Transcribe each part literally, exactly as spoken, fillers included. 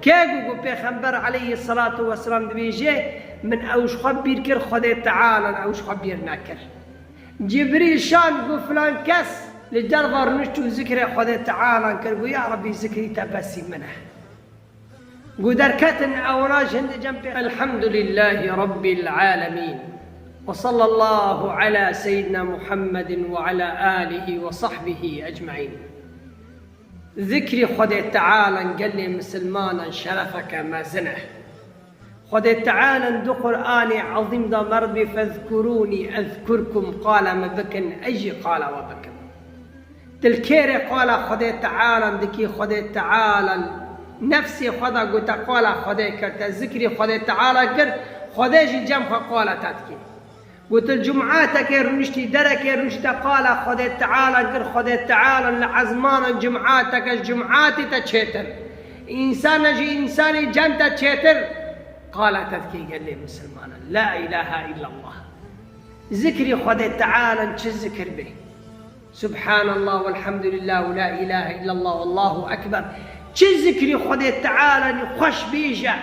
Kê got, got Pêxember aleyhisselatu vesselam dibêje, min ew ji xwe bîr kir, Xwedê Teala ew ji xwe bîr nekir. Cibrîl şand got, filan kes li derva rûnişt û zikrê Xwedê Teala kir, got, ya Rebî, zikrî te besî min e. Got, derketin ewana ji hin cem pê. Elhamdulillahî Rabbil alemîn. Ve sallallahu ala seyyidina Muhammedin ve ala alihi ve sahbihi ecmaîn. Zikrî Xwedê Teala gelê misilmanan şerefeke mezin e. Xwedê Teala di Qur'anê Ezîm de me re dibê, "Fezkurûnî ezkurkum", qala min bikin, ez jî qala we bikim. Tu li kê rê qala Xwedê Teala dikî, Xwedê Teala nefsê xwe de got te qala Xwedê kir, te zikrî Xwedê Teala kir, Xwedê jî cem xwe qala te dikî. Got, tu li cum'ateke rûniştî, derekê rûniştî, te qala Xwedê Teala kir, Xwedê Teala li ezmanan cum'ateke ji cum'atî te çêtir. Însana ji însanî cem te çêtir. Qala te dikê gelê misilmanan. La ilahe illallah. Zikrî Xwedê Teala çi zikir bê. Subhanallah, velhamdülillah, ve la ilahe illallah, vallahu ekber. Çi zikrî Xwedê Teala xweş bêje.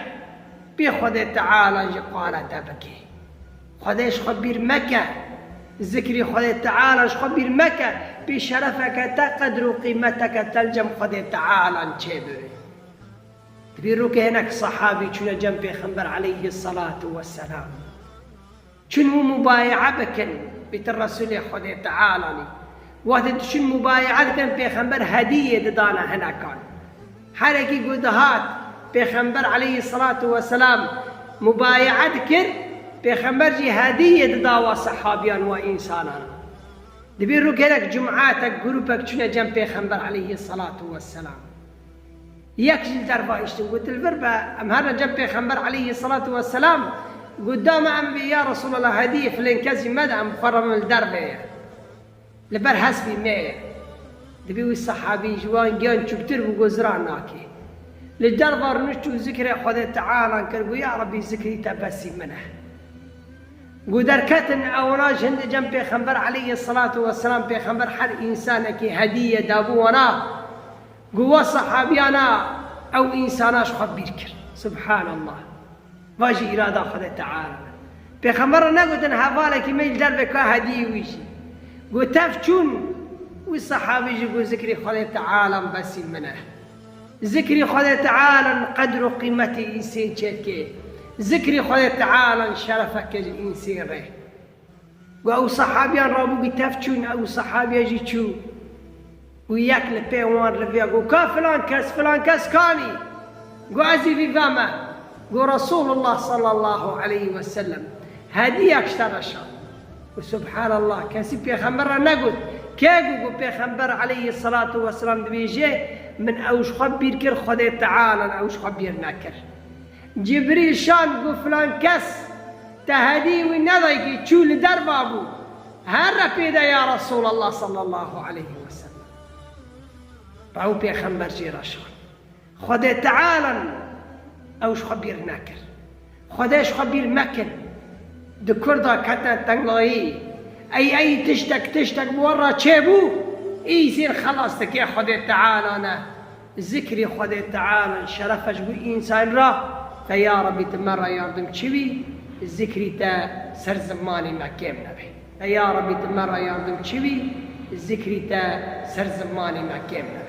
Pê Xwedê Teala jî qala te bike. Xwedê ji xwe bîr meke. Zikrî Xwedê Teala ji xwe bîr meke. Pê şerefeke te, qedr û qîmeteke te li cem Xwedê Teala çêbibe. Dibî rûkê hinek sehabî çûne cem Pêxember aleyhisselatu vesselam. Çûn û mubaye'e bikin, bîtir Resûlê Xwedê Teala lî. Wextê diçûn mubaye'e dikin, Pêxember hediyê didane hinekan. Herekî ku dihat, Pêxember aleyhisselatu vesselam mubaye'e dikir, Pêxember jî hediyê dida wa sehabiyan, wa însanan. Dibî rûkêrek, cum'atek, grûpek çûne cem Pêxember aleyhisselatu vesselam. Yek jî li derva hiştin, got, "Li vir be, em herin cem Pêxember aleyhisselatu vesselam." Got, "Da me em bê, ya Resulallah, hediyê filên kesî me de, em xwe re min li derve ye. Li ber hespî me ye." Dibî wî sehabî ji wan giyan çûktir bû, got, "Ziran nake." Li derva rûnişt û zikrê Xwedê Teala kir, got, "Ya Rebî, zikrî te besî min e." Got, derketin ewana ji hin cem Pêxember aleyhisselatu vesselam, Pêxember her însanekî hediyê dabû wana. Got, wa sehabiyana ew însana ji xwe bîr kir. Subhanallah. Va jî îrada Xwedê Teala. Pêxember re negotin hevalekî me li derve ka hediyê wî jî. Got, tev çûn, wî sehabî jî got, zikrî Xwedê Teala besî min e. Zikrî Xwedê Teala qedr û qîmetê însên çêdike. Zikrî Xwedê Teala şerefeke ji însên re. Got, ew sehabiyan rabû, got, tev çûn, ew sehabiya jî çû. Got, yek li pê wan riviya, got, "Ka filan kes, filan kes kanî?" Got, "Ez ê vî veme." Got, "Resulullah sallallahu aleyhi ve sellem hediyek ji te re şand." Got, "Subhanallah, kesî Pêxember re negot." Kê got, got, Pêxember aleyhisselatu vesselam dibêje, "Min ew ji xwe bîr kir, Xwedê Teala ew ji xwe bîr nekir." Cibrîl şand, got, "Filan kes te hedî wî nedayî, çû li derva bû. Here pê de ya Resulallah sallallahu aleyhi ve sellem." Bi ew Pêxember jê re şand. Xwedê Teala ew ji xwe bîr nekir. Xwedê ji xwe bîr mekin. Di Kurda ketine tengayî. Ey, ey, tiştek, tiştek bi we re çêbû, îsîr xelas dike Xwedê Teala ne. Zikrî Xwedê Teala şerefe ji bo însan re, te ya Rebî, tu me re yardimçî bî, zikrî te ser zimanê me kêm nebe. Te ya Rebî, tu me re yardimçî bî, zikrî te ser zimanê me kêm nebe.